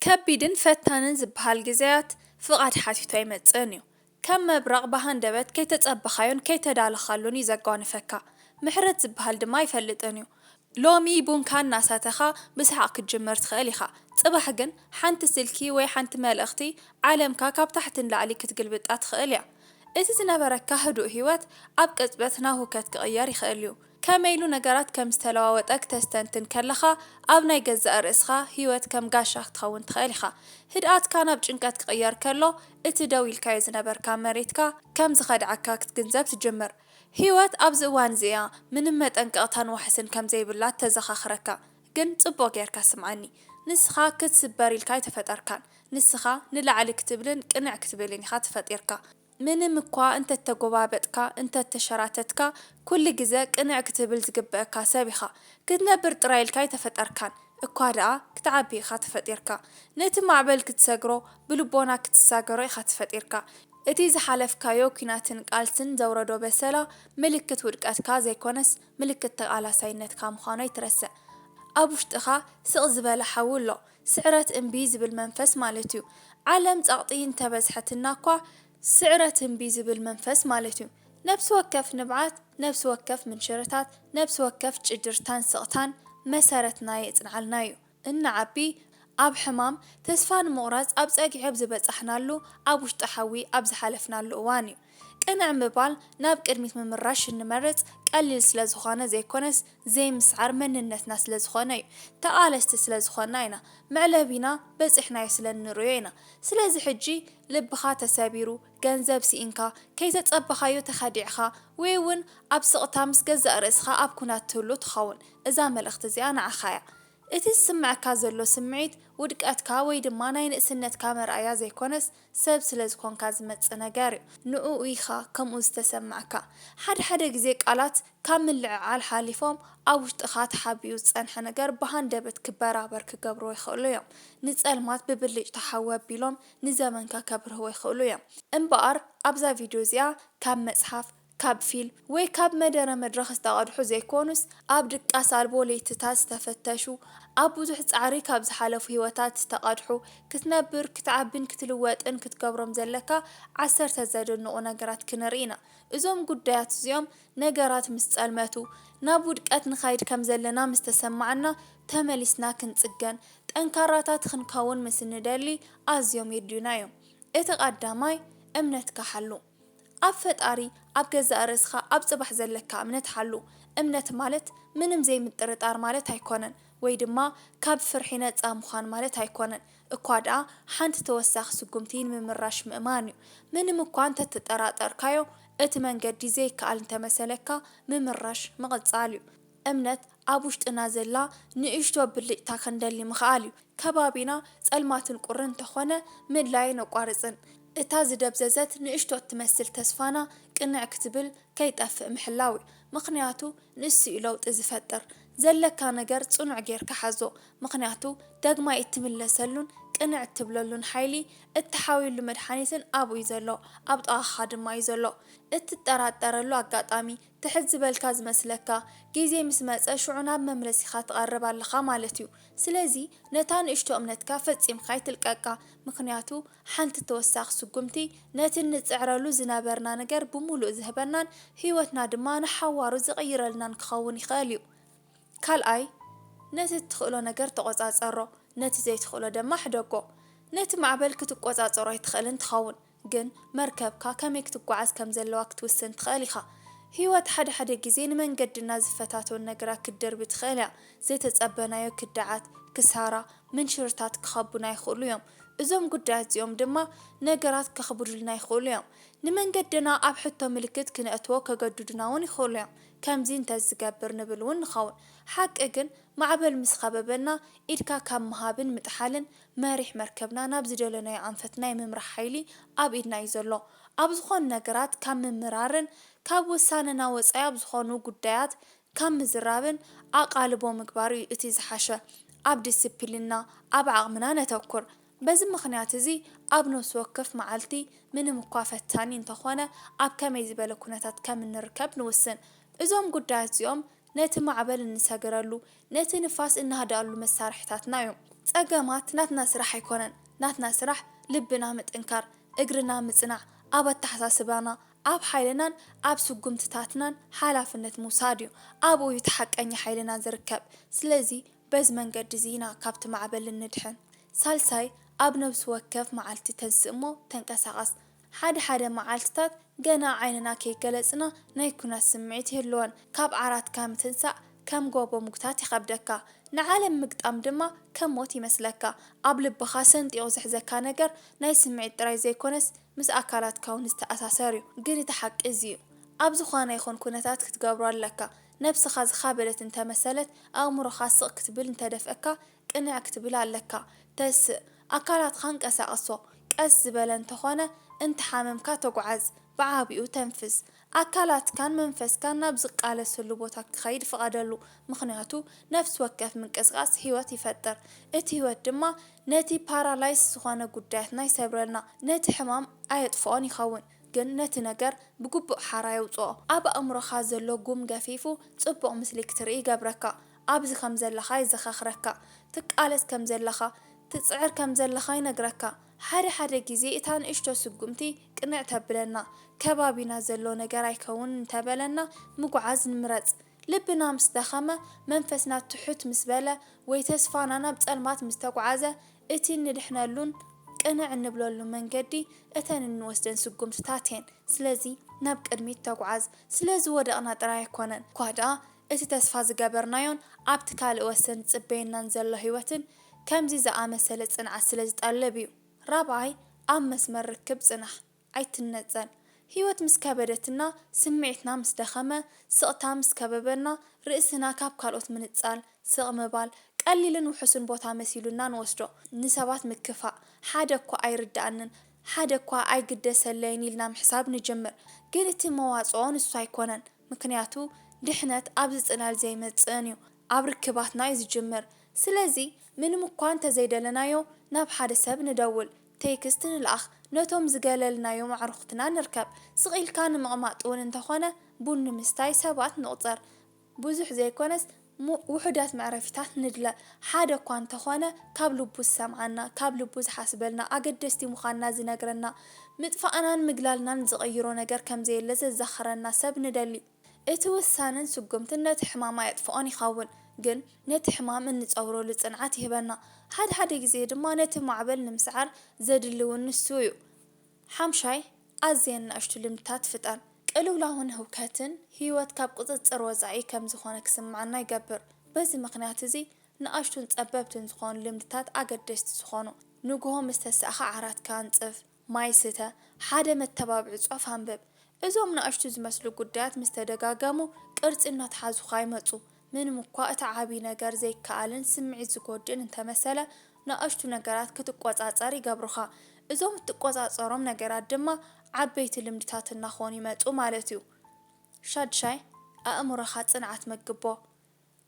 ከቢድን ፈታንን ዝበሃል ግዜያት ፍቓድ ሓቲቱ ኣይመጽእን እዩ። ከም መብረቕ ብሃንደበት ከይተጸበኻዮን ከይተዳለኻሉን እዩ ዘጓንፈካ። ምሕረት ዝበሃል ድማ ኣይፈልጥን እዩ። ሎሚ ቡንካ እናሰተኻ ብሰሓቕ ክትጅምር ትኽእል ኢኻ። ጽባሕ ግን ሓንቲ ስልኪ ወይ ሓንቲ መልእኽቲ ዓለምካ ካብ ታሕቲ ንላዕሊ ክትግልብጣ ትኽእል እያ። እቲ ዝነበረካ ህዱእ ህይወት ኣብ ቅጽበት ናብ ሁከት ክቕየር ይኽእል እዩ። ከመይ ኢሉ ነገራት ከም ዝተለዋወጠ ክተስተንትን ከለኻ፣ ኣብ ናይ ገዛእ ርእስኻ ህይወት ከም ጋሻ ክትኸውን ትኽእል ኢኻ። ህድኣትካ ናብ ጭንቀት ክቕየር ከሎ፣ እቲ ደው ኢልካዮ ዝነበርካ መሬትካ ከም ዝኸድዓካ ክትግንዘብ ትጅምር። ህይወት ኣብዚ እዋን እዚ እያ ምንም መጠንቀቕታን ዋሕስን ከም ዘይብላ ተዘኻኽረካ። ግን ጽቡቕ ጌርካ ስምዓኒ። ንስኻ ክትስበር ኢልካ ኣይተፈጠርካን። ንስኻ ንላዕሊ ክትብልን ቅንዕ ክትብልን ኢኻ ተፈጢርካ። ምንም እኳ እንተተጎባበጥካ፣ እንተተሸራተትካ፣ ኩሉ ግዘ ቅንዕ ክትብል ዝግበእካ ሰብ ኢኻ። ክትነብር ጥራይ ኢልካ ኣይተፈጠርካን። እኳ ደኣ ክትዓቢ ኢኻ ተፈጢርካ። ነቲ ማዕበል ክትሰግሮ፣ ብልቦና ክትሳገሮ ኢኻ ተፈጢርካ። እቲ ዝሓለፍካዮ ኲናትን ቃልስን ዘውረዶ በሰላ ምልክት ውድቀትካ ዘይኮነስ ምልክት ተቓላሳይነትካ ምዃኑ ኣይትረስዕ። ኣብ ውሽጥኻ ስቕ ዝበለ ሓዊ ኣሎ። ስዕረት እምቢ ዝብል መንፈስ ማለት እዩ። ዓለም ጸቕጢ እንተበዝሐትና እኳ ስዕረት እምቢ ዝብል መንፈስ ማለት እዩ። ነፍሲ ወከፍ ንብዓት፣ ነፍሲ ወከፍ ምንሽርታት፣ ነፍሲ ወከፍ ጭድርታን ስቕታን መሰረትና የጽንዓልና እዩ። እንዓቢ፣ ኣብ ሕማም፣ ተስፋ ንምቑራጽ ኣብ ጸግዒ ኣብ ዝበጻሕናሉ፣ ኣብ ውሽጢ ሓዊ ኣብ ዝሓለፍናሉ እዋን እዩ። ቅንዕ ምባል ናብ ቅድሚት ምምራሽ እንመርጽ ቀሊል ስለ ዝኾነ ዘይኮነስ፣ ዘይምስዓር መንነትና ስለ ዝኾነ እዩ። ተቓለስቲ ስለ ዝኾንና ኢና። መዕለቢና በጺሕናዮ ስለ እንርእዮ ኢና። ስለዚ ሕጂ ልብኻ ተሰቢሩ፣ ገንዘብ ስኢንካ፣ ከይተጸበኻዮ ተኸዲዕካ፣ ወይ እውን ኣብ ስቕታ ምስ ገዛእ ርእስኻ ኣብ ኲናት ትህሉ ትኸውን። እዛ መልእኽቲ እዚኣ ንዓኻ እያ። እቲ ዝስምዐካ ዘሎ ስምዒት ውድቀትካ ወይ ድማ ናይ ንእስነትካ መርኣያ ዘይኮነስ፣ ሰብ ስለ ዝኾንካ ዝመጽእ ነገር እዩ። ንዕኡ ኢኻ ከምኡ ዝተሰማዕካ። ሓደ ሓደ ግዜ ቃላት ካብ ምልዕዓል ሓሊፎም ኣብ ውሽጥኻ ተሓቢኡ ዝጸንሐ ነገር ብሃንደበት ክበራበር ክገብርዎ ይኽእሉ እዮም። ንጸልማት ብብልጭታ ሓዊ ኣቢሎም ንዘመንካ ከብርህዎ ይኽእሉ እዮም። እምበኣር ኣብዛ ቪድዮ እዚኣ ካብ መጽሓፍ፣ ካብ ፊልም ወይ ካብ መደረ መድረኽ ዝተቐድሑ ዘይኮኑስ፣ ኣብ ድቃስ ኣልቦ ለይትታት ዝተፈተሹ፣ ኣብ ብዙሕ ጻዕሪ ካብ ዝሓለፉ ህይወታት ዝተቐድሑ፣ ክትነብር፣ ክትዓብን ክትልወጥን ክትገብሮም ዘለካ ዓሰርተ ዘደንቑ ነገራት ክንርኢ ኢና። እዞም ጉዳያት እዚኦም ነገራት ምስ ጸልመቱ፣ ናብ ውድቀት ንኸይድ ከም ዘለና ምስ ተሰማዓና፣ ተመሊስና ክንጽገን፣ ጠንካራታት ክንከውን ምስ እንደሊ ኣዝዮም የድልዩና እዮም። እቲ ቀዳማይ፣ እምነትካ ሓሉ። ኣብ ፈጣሪ፣ ኣብ ገዛእ ርእስኻ፣ ኣብ ጽባሕ ዘለካ እምነት ሓሉ። እምነት ማለት ምንም ዘይምጥርጣር ማለት ኣይኮነን፣ ወይ ድማ ካብ ፍርሒ ነጻ ምዃን ማለት ኣይኮነን። እኳ ደኣ ሓንቲ ተወሳኺ ስጉምቲ ንምምራሽ ምእማን እዩ። ምንም እኳ እንተተጠራጠርካዮ፣ እቲ መንገዲ ዘይከኣል እንተመሰለካ፣ ምምራሽ ምቕጻል እዩ። እምነት ኣብ ውሽጥና ዘላ ንእሽቶ ብልጭታ ክንደሊ ምኽኣል እዩ። ከባቢና ጸልማትን ቁርን እንተኾነ፣ ምድላይ ነቋርጽን። እታ ዝደብዘዘት ንእሽቶ እትመስል ተስፋና ቅንዕ ክትብል ከይጠፍእ ምሕላው እዩ። ምኽንያቱ ንሱ እዩ ለውጢ ዝፈጥር። ዘለካ ነገር ጽኑዕ ጌርካ ሓዞ። ምኽንያቱ ዳግማይ እትምለሰሉን ቅንዕ እትብለሉን ሓይሊ፣ እትሓውየሉ መድሓኒትን ኣብኡ እዩ ዘሎ። ኣብ ጥቓኻ ድማ እዩ ዘሎ። እትጠራጠረሉ ኣጋጣሚ፣ ትሕት ዝበልካ ዝመስለካ፣ ግዜ ምስ መጸ ሽዑ ናብ መምለሲኻ ትቐርብ ኣለኻ ማለት እዩ። ስለዚ ነታ ንእሽቶ እምነትካ ፈጺምካ ኣይትልቀቃ። ምኽንያቱ ሓንቲ ተወሳኺ ስጉምቲ ነቲ እንጽዕረሉ ዝነበርና ነገር ብምሉእ ዝህበናን ህይወትና ድማ ንሓዋሩ ዝቕይረልናን ክኸውን ይኽእል እዩ። ካልኣይ፣ ነቲ እትኽእሎ ነገር ተቖጻጸሮ፣ ነቲ ዘይትኽእሎ ድማ ሕደጎ። ነቲ ማዕበል ክትቆጻጸሮ ኣይትኽእልን ትኸውን፣ ግን መርከብካ ከመይ ክትጓዓዝ ከም ዘለዋ ክትውስን ትኽእል ኢኻ። ህይወት ሓደ ሓደ ግዜ ንመንገድና ዝፈታተኑ ነገራት ክትድርቢ ትኽእል እያ። ዘይተጸበናዮ ክድዓት፣ ክሳራ፣ ምንሽርታት ክኸቡና ይኽእሉ እዮም። እዞም ጉዳያት እዚኦም ድማ ነገራት ከኽብዱልና ይኽእሉ እዮም። ንመንገድና ኣብ ሕቶ ምልክት ክነእትዎ ከገድዱና እውን ይኽእሉ እዮም። ከምዚ እንተዝገብር ንብል እውን ንኸውን። ሓቂ ግን ማዕበል ምስ ኸበበና ኢድካ ካብ ምሃብን ምጥሓልን መሪሕ መርከብና ናብ ዝደለናዮ ኣንፈት ናይ ምምራሕ ሓይሊ ኣብ ኢድና እዩ ዘሎ። ኣብ ዝኾኑ ነገራት ካብ ምምራርን ካብ ውሳነና ወጻኢ ኣብ ዝኾኑ ጉዳያት ካብ ምዝራብን ኣቓልቦ ምግባር እዩ እቲ ዝሓሸ። ኣብ ዲስፕሊንና፣ ኣብ ዓቕምና ነተኩር። በዚ ምኽንያት እዚ ኣብ ነፍሲ ወከፍ መዓልቲ ምንም እኳ ፈታኒ እንተኾነ ኣብ ከመይ ዝበለ ኩነታት ከም እንርከብ ንውስን። እዞም ጉዳያት እዚኦም ነቲ ማዕበል እንሰግረሉ፣ ነቲ ንፋስ እነህድኣሉ መሳርሒታትና እዮም። ጸገማት ናትና ስራሕ ኣይኮነን። ናትና ስራሕ ልብና ምጥንካር፣ እግርና ምጽናዕ፣ ኣብ ኣተሓሳስባና፣ ኣብ ሓይልናን ኣብ ስጉምትታትናን ሓላፍነት ምውሳድ እዩ። ኣብኡ እዩ እቲ ሓቀኛ ሓይልና ዝርከብ። ስለዚ በዚ መንገዲ እዚ ኢና ካብቲ ማዕበል እንድሕን። ሳልሳይ፣ ኣብ ነብሲ ወከፍ መዓልቲ ተንስእ እሞ ተንቀሳቐስ። ሓደ ሓደ መዓልትታት ገና ዓይንና ከይገለጽና ናይ ኲናት ስምዒት ይህልወን። ካብ ዓራትካ ምትንሳእ ከም ጎቦ ምጉታት ይኸብደካ። ንዓለም ምግጣም ድማ ከም ሞት ይመስለካ። ኣብ ልብኻ ሰንጢቑ ዝሕዘካ ነገር ናይ ስምዒት ጥራይ ዘይኮነስ ምስ ኣካላትካ እውን ዝተኣሳሰር እዩ። ግን እቲ ሓቂ እዚ እዩ። ኣብ ዝኾነ ይኹን ኩነታት ክትገብሮ ኣለካ። ነብስኻ ዝኻበደት እንተመሰለት፣ ኣእምሮኻ ስቕ ክትብል እንተደፍአካ፣ ቅንዕ ክትብል ኣለካ። ተስእ፣ ኣካላትካ እንቀሳቕሶ። ቀስ ዝበለ እንተኾነ እንተሓመምካ ተጓዓዝ፣ ብዓቢኡ ተንፍስ። ኣካላትካን መንፈስካን ናብ ዝቃለሰሉ ቦታ ክኸይድ ፍቐደሉ፣ ምኽንያቱ ነፍሲ ወከፍ ምንቅስቓስ ህይወት ይፈጥር። እቲ ህይወት ድማ ነቲ ፓራላይስ ዝኾነ ጉዳያትና ይሰብረልና። ነቲ ሕማም ኣየጥፍኦን ይኸውን፣ ግን ነቲ ነገር ብግቡእ ሓራ የውጽኦ። ኣብ ኣእምሮኻ ዘሎ ጉም ገፊፉ ጽቡቕ ምስሊ ክትርኢ ይገብረካ። ኣብዚ ከም ዘለኻ የዘኻኽረካ። ትቃለስ ከም ዘለኻ፣ ትጽዕር ከም ዘለኻ ይነግረካ። ሓደ ሓደ ግዜ እታ ንእሽቶ ስጉምቲ ቅንዕ ተብለና። ከባቢና ዘሎ ነገር ኣይከውን እንተበለና ምጉዓዝ ንምረጽ። ልብና ምስ ደኸመ፣ መንፈስና ትሑት ምስ በለ፣ ወይ ተስፋና ናብ ጸልማት ምስ ተጓዓዘ፣ እቲ እንድሕነሉን ቅንዕ እንብለሉ መንገዲ እተን እንወስደን ስጉምትታት እየን። ስለዚ ናብ ቅድሚት ተጓዓዝ። ስለ ዝወደቕና ጥራይ ኣይኮነን፣ እኳ ደኣ እቲ ተስፋ ዝገበርናዮን ኣብቲ ካልእ ወሰን ዝጽበየናን ዘሎ ህይወትን ከምዚ ዝኣመሰለ ጽንዓት ስለ ዝጠልብ እዩ። ራብዓይ፣ ኣብ መስመር ርክብ ጽናሕ። ኣይትነጸል። ህይወት ምስ ከበደትና፣ ስምዒትና ምስ ደኸመ፣ ስቕታ ምስ ከበበና፣ ርእስና ካብ ካልኦት ምንጻል፣ ስቕ ምባል፣ ቀሊልን ውሑስን ቦታ መሲሉና ንወስዶ። ንሰባት ምክፋእ፣ ሓደ እኳ ኣይርድኣንን፣ ሓደ እኳ ኣይግደሰለይን ኢልና ምሕሳብ ንጅምር። ግን እቲ መዋጽኦ ንሱ ኣይኮነን። ምኽንያቱ ድሕነት ኣብዚ ጽላል ዘይመጽእን እዩ፣ ኣብ ርክባትና እዩ ዝጅምር። ስለዚ ምንም እኳ እንተዘይደለናዮ ናብ ሓደ ሰብ ንደውል፣ ቴክስት ንልኣኽ፣ ነቶም ዝገለልናዮም ኣዕሩኽትና ንርከብ። ስቕ ኢልካ ንምቕማጥ እውን እንተኾነ ቡን ንምስታይ ሰባት ንቑጸር። ብዙሕ ዘይኮነስ ሙ-፣ ውሑዳት መዕረፊታት ንድለ። ሓደ እኳ እንተኾነ ካብ ልቡ ዝሰምዓና፣ ካብ ልቡ ዝሓስበልና፣ ኣገደስቲ ምዃንና ዝነግረና፣ ምጥፋእናን ምግላልናን ዝቕይሮ ነገር ከምዘየለ ዘዘኻኽረና ሰብ ንደሊ። እቲ ውሳነን ስጉምትን ነቲ ሕማም ኣየጥፍኦን ይኸውን፣ ግን ነቲ ሕማም እንጸውረሉ ጽንዓት ይህበና። ሓደ ሓደ ግዜ ድማ ነቲ ማዕበል ንምስዓር ዘድሊ እውን ንሱ እዩ። ሓምሻይ፣ ኣዝየን ንኣሽቱ ልምድታት ፍጠር። ቅልውላውን ህውከትን ህይወት ካብ ቁጽጽር ወጻኢ ከም ዝኾነ ክስምዓና ይገብር። በዚ ምኽንያት እዚ ንኣሽቱን ጸበብትን ዝኾኑ ልምድታት ኣገደስቲ ዝኾኑ። ንግሆ ምስ ተሳእኻ ዓራትካ ኣንጽፍ፣ ማይ ስተ፣ ሓደ መተባብዒ ጽሑፍ ኣንብብ። እዞም ንኣሽቱ ዝመስሉ ጉዳያት ምስ ተደጋገሙ ቅርጺ እናተሓዙኻ ይመጹ። ምንም እኳ እቲ ዓቢ ነገር ዘይከኣልን ስምዒት ዝጎድእን እንተመሰለ፣ ንኣሽቱ ነገራት ክትቆጻጸር ይገብሩኻ። እዞም እትቆጻጸሮም ነገራት ድማ ዓበይቲ ልምድታት እናኾኑ ይመጹ ማለት እዩ። ሻድሻይ፣ ኣእምሮኻ ጽንዓት መግቦ።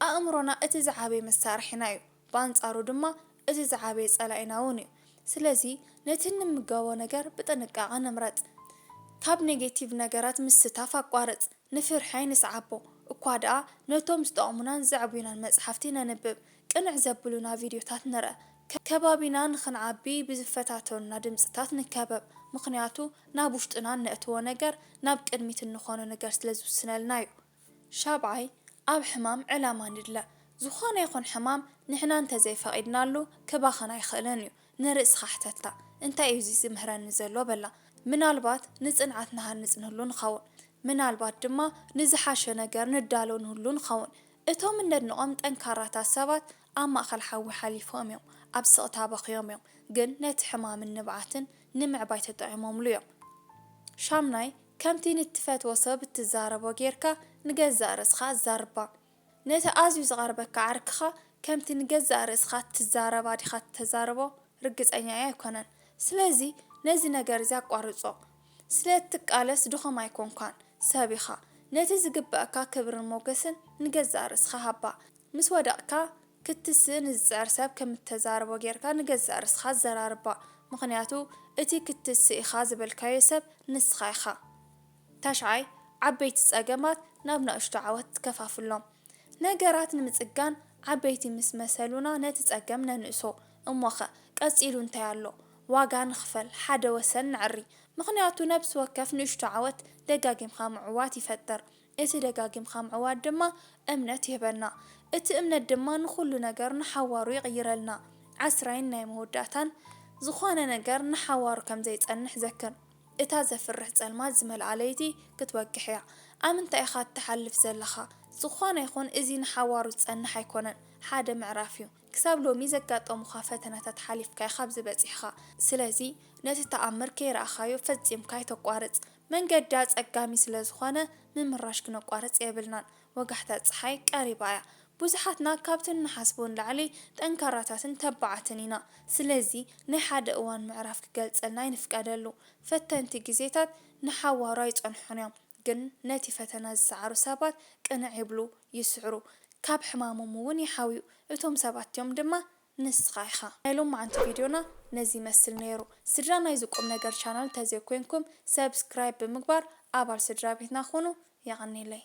ኣእምሮና እቲ ዝዓበየ መሳርሒና እዩ፣ ብኣንጻሩ ድማ እቲ ዝዓበየ ጸላኢና እውን እዩ። ስለዚ ነቲ እንምገቦ ነገር ብጥንቃቐ ንምረጽ። ካብ ኔጌቲቭ ነገራት ምስታፍ ኣቋርጽ። ንፍርሒ ኣይንስዓቦ። እኳ ደኣ ነቶም ዝጠቕሙናን ዘዕብዩናን መጽሓፍቲ ነንብብ፣ ቅንዕ ዘብሉና ቪድዮታት ንርአ፣ ከ-፣ ከባቢና ንኽንዓቢ ብዝፈታተኑና ድምጽታት ንከበብ፣ ምኽንያቱ ናብ ውሽጥና እነእትዎ ነገር ናብ ቅድሚት እንኾኖ ነገር ስለ ዝውስነልና እዩ። ሻብዓይ፣ ኣብ ሕማም ዕላማ ንድለ። ዝኾነ ይኹን ሕማም ንሕና እንተዘይፈቒድናሉ ክባኽን ኣይኽእልን እዩ። ንርእስኻ ሕተታ፣ እንታይ እዩ እዚ ዝምህረኒ ዘሎ? በላ። ምናልባት ንጽንዓት ንሃንጽ ንህሉ ንኸውን። ምናልባት ድማ ንዝሓሸ ነገር ንዳሎ ንህሉ ንኸውን። እቶም እነድንቖም ጠንካራታት ሰባት ኣብ ማእከል ሓዊ ሓሊፎም እዮም፣ ኣብ ስቕታ በኽዮም እዮም፣ ግን ነቲ ሕማምን ንብዓትን ንምዕባይ ተጠቒሞምሉ እዮም። ሻምናይ፣ ከምቲ ንትፈትዎ ሰብ እትዛረቦ ጌርካ ንገዛእ ርእስኻ ኣዛርባ። ነቲ ኣዝዩ ዝቐርበካ ዓርክኻ ከምቲ ንገዛእ ርእስኻ እትዛረባ ዲኻ እተዛርቦ ርግጸኛ እየ ኣይኮነን። ስለዚ ነዚ ነገር እዚ ኣቋርጾ። ስለ እትቃለስ ድኹም ኣይኮንካን፣ ሰብ ኢኻ። ነቲ ዝግበኣካ ክብርን ሞገስን ንገዛእ ርእስኻ ሃባ። ምስ ወደቕካ ክትስእ ንዝጽዕር ሰብ ከም እተዛርቦ ጌርካ ንገዛእ ርእስኻ ኣዘራርባ። ምኽንያቱ እቲ ክትስእ ኢኻ ዝበልካዮ ሰብ ንስኻ ኢኻ። ታሽዓይ፣ ዓበይቲ ጸገማት ናብ ንኣሽቱ ዓወት ከፋፍሎም። ነገራት ንምጽጋን ዓበይቲ ምስ መሰሉና ነቲ ጸገም ነንእሶ። እሞኸ ቀጺሉ እንታይ ኣሎ? ዋጋ ንኽፈል፣ ሓደ ወሰን ነዕሪ። ምኽንያቱ ነብሲ ወከፍ ንእሽቶ ዓወት ደጋጊምካ ምዕዋት ይፈጥር። እቲ ደጋጊምካ ምዕዋት ድማ እምነት ይህበና። እቲ እምነት ድማ ንኹሉ ነገር ንሓዋሩ ይቕይረልና። ዓስራይን ናይ መወዳእታን፣ ዝኾነ ነገር ንሓዋሩ ከም ዘይጸንሕ ዘክር። እታ ዘፍርሕ ጸልማት ዝመልኣ ለይቲ ክትወግሕ እያ። ኣብ ምንታይ ኢኻ እትሓልፍ ዘለኻ? ዝኾነ ይኹን፣ እዚ ንሓዋሩ ዝጸንሕ ኣይኮነን፣ ሓደ ምዕራፍ እዩ። ክሳብ ሎሚ ዘጋጠሙኻ ፈተነታት ሓሊፍካ ኢኻ ኣብዚ በጺሕኻ። ስለዚ ነቲ ተኣምር ከይረኣኻዮ ፈጺምካ ኣይተቋርጽ። መንገዲ ኣጸጋሚ ስለ ዝኾነ ምምራሽ ክነቋርጽ የብልናን። ወጋሕታ ጸሓይ ቀሪባ እያ። ብዙሓትና ካብቲ እንሓስቦ ንላዕሊ ጠንካራታትን ተባዓትን ኢና። ስለዚ ናይ ሓደ እዋን ምዕራፍ ክገልጸልና ኣይንፍቀደሉ። ፈተንቲ ግዜታት ንሓዋሩ ኣይጸንሑን እዮም፣ ግን ነቲ ፈተና ዝሰዓሩ ሰባት ቅንዕ ይብሉ፣ ይስዕሩ፣ ካብ ሕማሞም እውን ይሓውዩ። እቶም ሰባት እዮም ድማ ንስኻ ኢኻ። ናይ ሎማዓንቲ ቪድዮና ነዚ ይመስል ነይሩ። ስድራ ናይዚ ቁም ነገር ቻናል እንተዘይኮይንኩም ሰብስክራይብ ብምግባር ኣባል ስድራ ቤትና ኩኑ። የቐንየለይ።